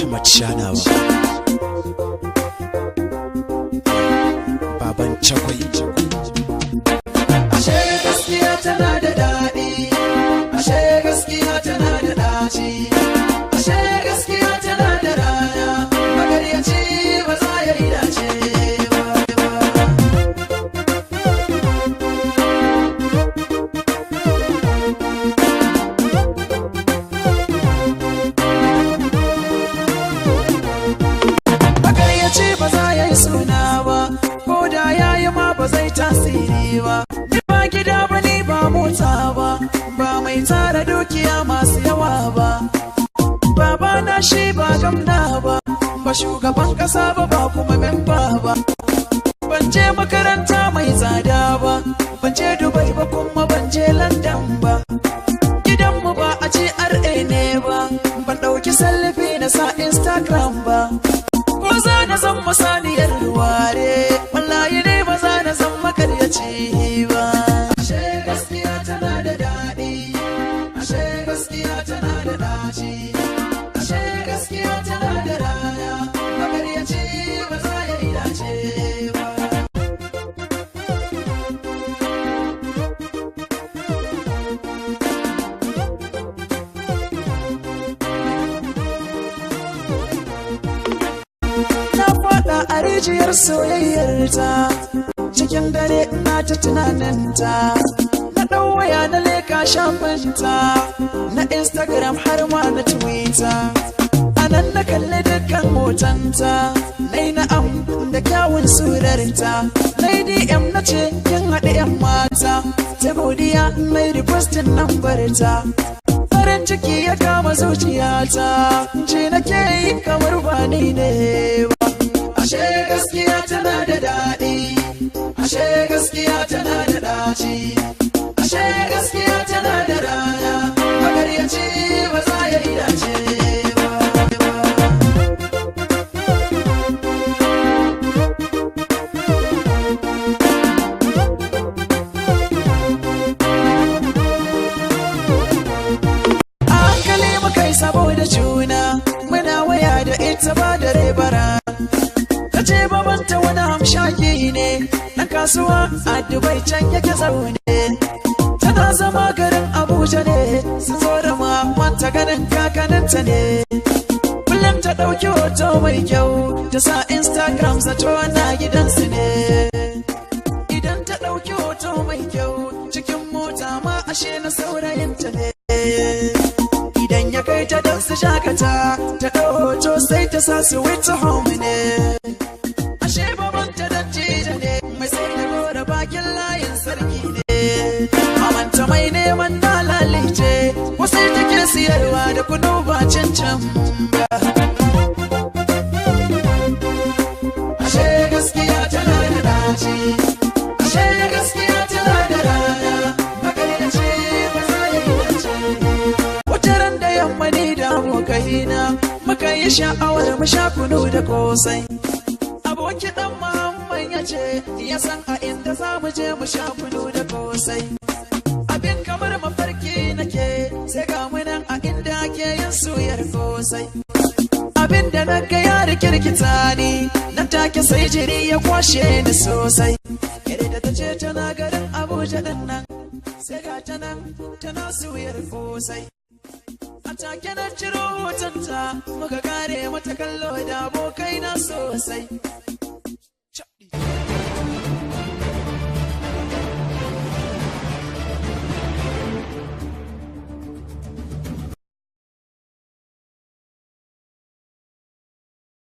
Ahmad Shanawa, Baban Chakwai. Ashe gaskiya tana da daɗi, ashe gaskiya tana da ɗaci, ashe gaskiya tana da rana, makaryaci ba za ya yi dace ba. Makaryaci ba za ya yi suna ba, ko da ya yi ma ba zai tasiri ba. Ni ba gida ba, ni ba mota ba, ba mai tara dukiya masu yawa ba. Baba na shi ba gamna ba, ba shugaban kasa ba, ba kuma memba ba. Ban je makaranta mai tsada ba, ban je Dubai ba, kuma ban je London ba. Gidanmu ba a GRA ne ba, ban ɗauki selfie na sa Instagram ba. Ko za na zan masaniyar ware, wallahi ne ba za na zan makaryaci ba. Ashe gaskiya tana da daɗi, ashe gaskiya tana da ɗaci, ashe gaskiya tana da rana, makaryaci ba za ya yi dace ba. Na fada a rijiyar soyayyarta, cikin dare ina ta tunaninta. Na ɗau waya na leka shafinta na Instagram har ma na Twitter. A nan na kalli dukkan hotonta, na yi na'am da kyawun surarta. Na yi DM, na ce kin haɗe 'yan mata. Ta godiya, na yi requesting nambarta. Farin ciki ya kama zuciyata, ji nake yi kamar ba ni ne ba. Ashe gaskiya tana da daɗi, ashe gaskiya tana da ɗaci, ashe gaskiya tana da rana, makaryaci ba za ya yi dace ba. A hankali muka yi saboda juna, muna waya da ita ba da bara. Ta ce babanta wani hamshaki ne, ɗan kasuwa a Dubai can yake zaune. Tana zama garin Abuja ne, sun zo da mamanta ganin kakaninta ne. Kullum ta ɗauki hoto mai kyau ta sa Instagram, zato na gidansu ne. Idan ta ɗauki hoto mai kyau cikin mota ma, ashe na saurayinta ne. Idan ya kai ta don su shakata, ta ɗau hoto sai ta sa su with home ne. Ashe babanta dattijo ne, mai sai da gora bakin layin sarki ne. Mamanta mai neman lalice, wasu take siyarwa da kunu ba cancan ba. Ashe gaskiya tana da ɗaci, ashe gaskiya tana da rana, makaryaci ba za ya yi dace. Wata ran da yamma ni da abokaina muka yi sha'awar mu sha kunu da kosai. Aboki dan Muhammad ya ce ya san a inda za mu je mu sha kunu da kosai. Abin kamar mafarki nake, sai ga mu nan a inda ake yin suyar kosai. Abin da na ga ya rikirkita ni, nan take sai jiri ya kwashe ni sosai. Kere da ta ce tana garin Abuja din nan, sai ga ta nan tana suyar kosai. A take na ciro hotonta, muka kare mata kallo da abokai na sosai.